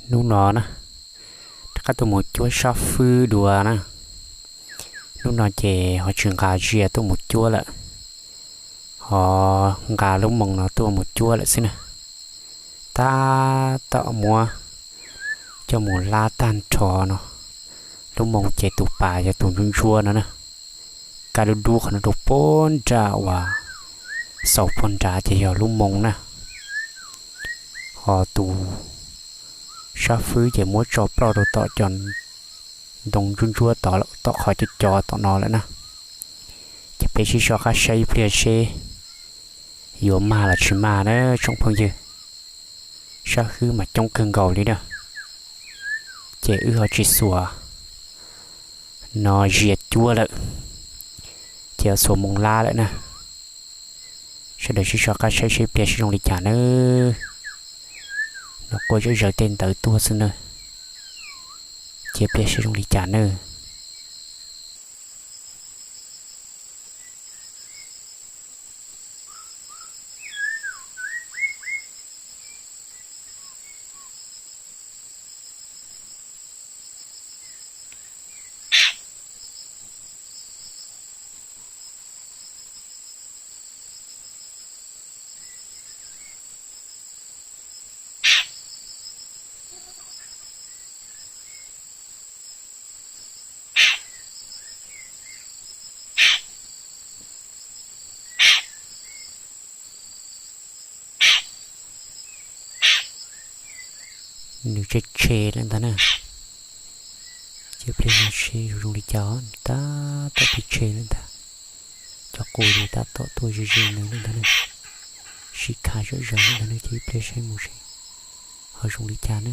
Hnub no na, rov qab tuaj mus cuab sab fwb dua na. Hnub no ces ho tsis nqa zia tuaj mus cuab lawm, ho nqa lub moo no tuaj mus cuab lawm xwb na. Tab tom muab coj mus lab tag nrho no. Lub moo ces tus pas yog tus ntsuab ntsuab no na. Kaj dub dub qhov no rau puag nram uas xaus puag nrad ces yog lub moo na. Ho tus sab fwb ces muab tso ploj rau tom cov ntoo ntsuab ntsuab tod lawm, tom qhov cov cov tom no lawm na. Ces peb sib soj qab saib ib pliag seb yuav mag los tsis mag na tsoom phooj ywg. Sab fwb mas coob kawg nkaus li na. Ces wb ho tsis xuas no zia cuab lawm, ces yuav xuas moo lab lawm na. Sawv daws sib soj qab saib seb pliag seb zoo li cas nawb. No quaj zawv zawv tej ntawd tuaj xwb na. Ces pliag seb zoo li cas nawb. Nws tshe tshe lawm ntag na. Ces pliag no seb zoo zoo li cas, tab tom pib tshe lawm ntag. Cov qus tab tom tuaj ze ze nws lawm ntag na. Sib khav zom zaws lawm ntag na, ces ib pliag seb mus seb ho zoo li cas na.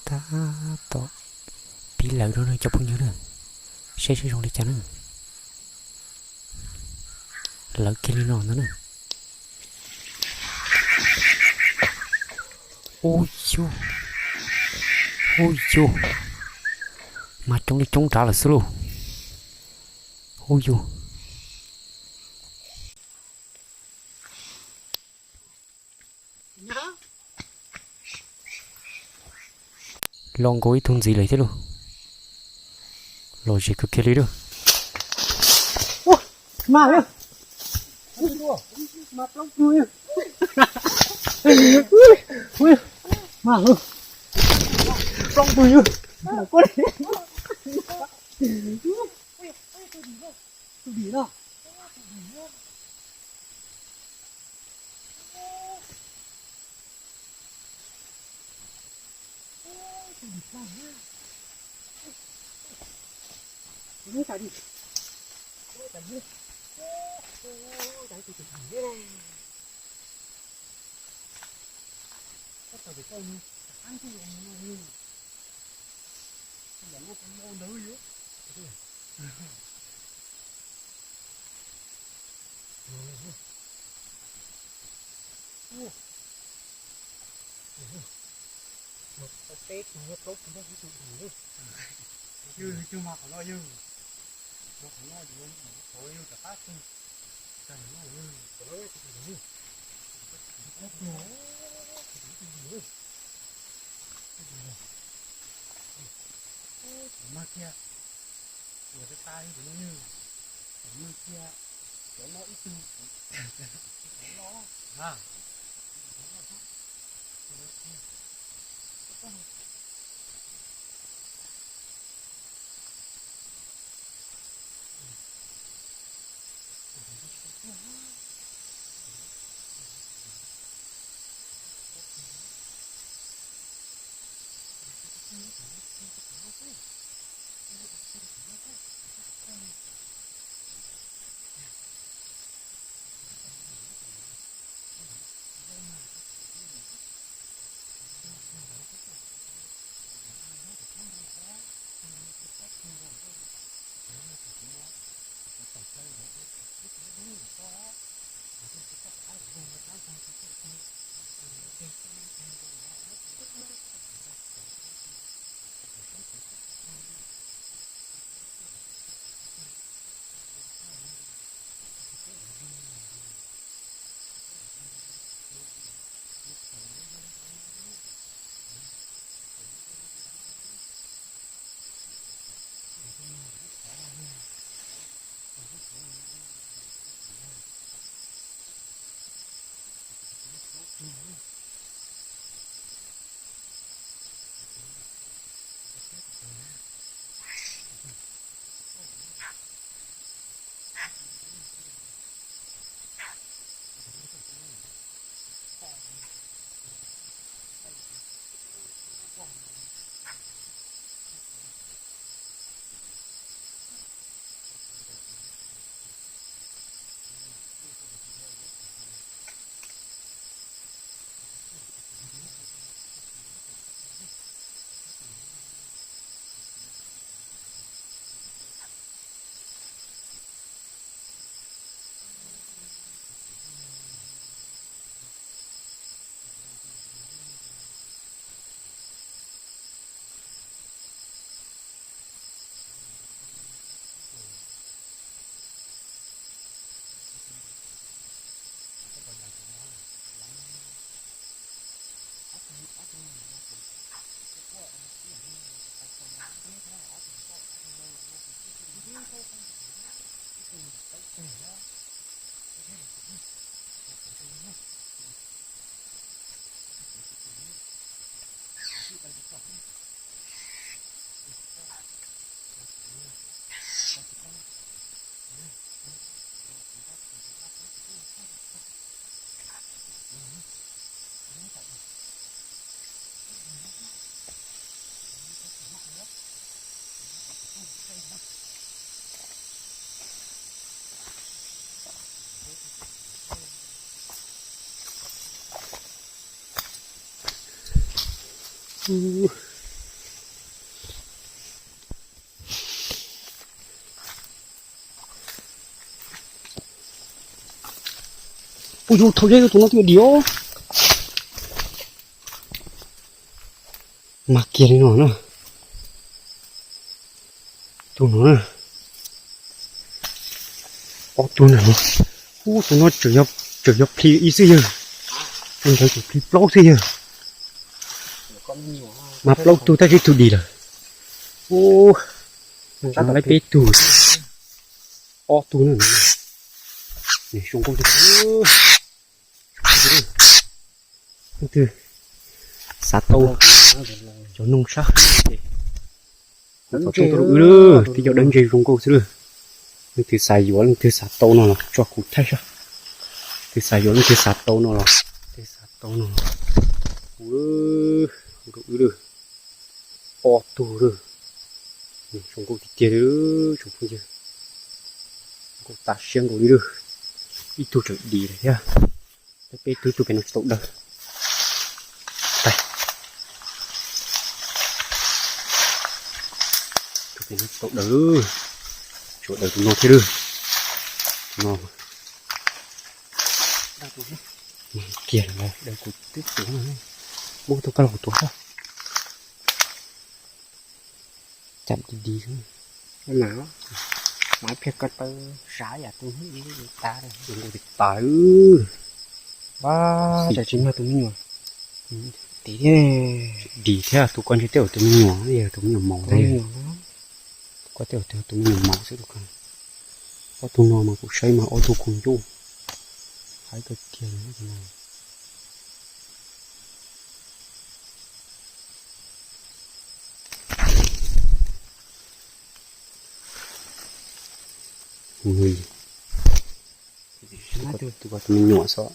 Tab tom pib lawv no na cov phooj ywg na. Saib seb zoo li cas na. Lawv kiag li no ntag na. Ub yug, ub yug, mas coob li coob nrad lawm xwb lauj. Ub yug. Los nkaus ib tug ntxiv lawm thiab lauj. Los zem kawg kiag li lauj. Mas, mas, plaub tus yug. Tus dim no. Ua, tau peb tus, plaub tus, ib tug dim. Ywg, ywg mas qhov no ywg. Mas qhov no yuav, qhov ywg rov qab tug. Tag no ywg, qhov no ywg tus dim. Ob tug, tus dim, tus dim. Mag kiag, ua tas tas li tus no nws, mag kiag, cov no ib tug, cov no, a, Ua yus thaum zeb tus no twb dim os. Mag kiag li no na. Tus no na. Ob tug na. Ub, tus no tseem yog, tseem yog plhis ib xwb yawg. Tus ntawd tseem plhis plaub xwb yawg. Mas plaub tug tab sis tug dim lawm. Ub, laib peb tug. Ob tug na. Zoo nkauj tiag. Leej twg xav tau cov noog sab heev ces kuv txov coj tuaj rau wb lawm, twb yog dawb ntse zoo nkauj xwb lawm. Leej twg xav yuav, leej twg xav tau no los tso kuv thaij saib. Twg xav yuav, leej twg xav tau no los, twg xav tau no los, hu rau wb lawm. Ob tug lawm. Zoo nkauj tiag tiag li tsoom phooj ywg. Nkauj tas siab nkaus li lawm. Ib tug tseem dim lawm thiab. Peb tug, ib tug pem no tsis tau daws. Tus pem no tsis tau daws, tsuas daws tus no thiab lawm. No kiag lawm, daws kuv twb tuav, muab tus koj los kuv tuav xwb. Cam di di xwb. Mas, mas phiaj ko taw sav yam tus hnub ib tas. Tus nkaus tiag tas. Tab tsis mag tus me nyuam. Tis thiab. Tis thiab, tus ko ntshe tej zaum tus me nyuam, yog tus me nyuam maum ntag. Tus ko tej zaum tus me nyuam maum xwb tus ko. Ob tug no mas kuv saib mas ob tug kuj ncuj. Haib kawg kiag li no. Tus ko tus me nyuam xwb.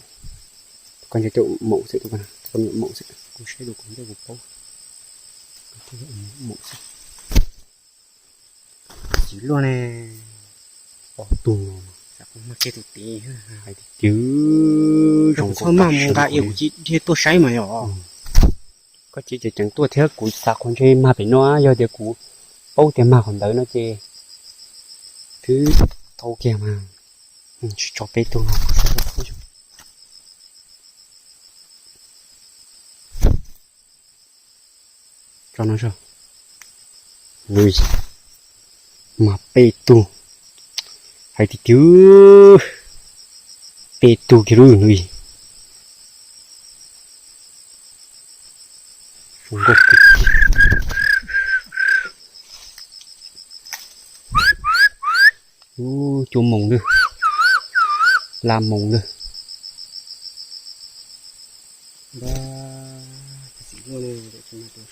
Tus ko ntshe tej zaum maum xwb, tus ko, tus ko me nyuam maum xwb. Kuv saib tus ko ntej kuv paub. Maum xwb. Txiv luaj ne. Ob tug no mas, hais tias zoo txhob mag mus nqa ia kuv cia li tuaj saib mas yog. Koj cia li ceev ceev tuaj thiab, kuv xav qhov ntshe mag pem no, yog tias kuv paub tias mag qhov ntawd no ces twb tau kiag mas. Tsis tso peb tug no. Tso no, mas peb tug, hais tias twb peb tug kiag lub no. Ub, cua moos lawm, la moos lawm.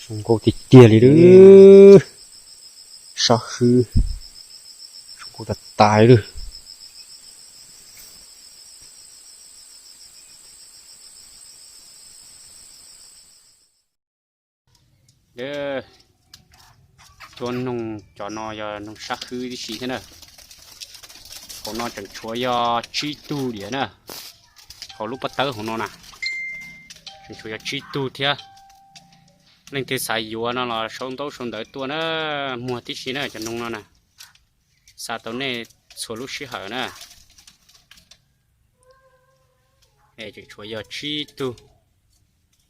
Zoo nkauj tiag tiag li lawm. Sab hwb, zoo nkauj tas tas li lawm. Cua noog cov no yog noog sab hwb tib si thiab na. Hauv no tseem tshuav yog tsib tug diam na. Hauv lub pob tawb hauv no na, tseem tshuav yog tsib tug thiab. Leej twg xav yuav no los sau ntaub sau ntawv tuaj na, muag tib si na cov noog no na. Xa tau nej txhua lub sij hawm na. Tseem tshuav yog tsib tug,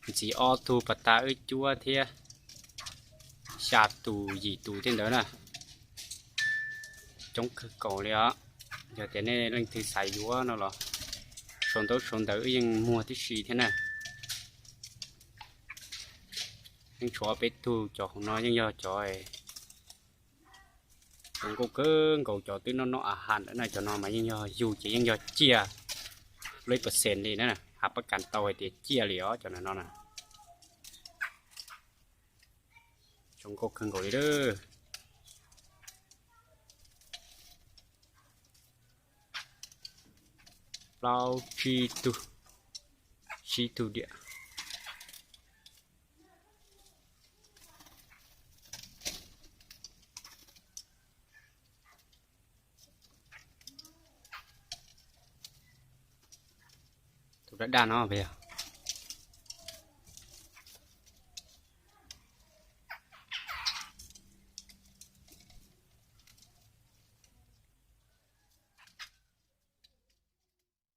ntxiv ob tug pas tas wb cuab thiab, xya tus yim tus tej ntawd na. Coob kawg nkaus li os. Yog tias nej leej twg xav yuav no los sau ntaub sau ntawv wb yeej muag tib si thiab na. Yeej tshuav ob peb tug, cov hauv no yeej yog cov zoo nkauj kawg nkaus, cov twb noj noj a ha lawm na. Cov no mas yeej yog yug ces yeej yog ciaj, lub percent li na, hav pab kas tau hais tias ciaj li os cov no na. Zoo nkauj kawg nkaus li lawm. Plaub tsib tug, tsib tug diam. Tus daj daj no puas yog?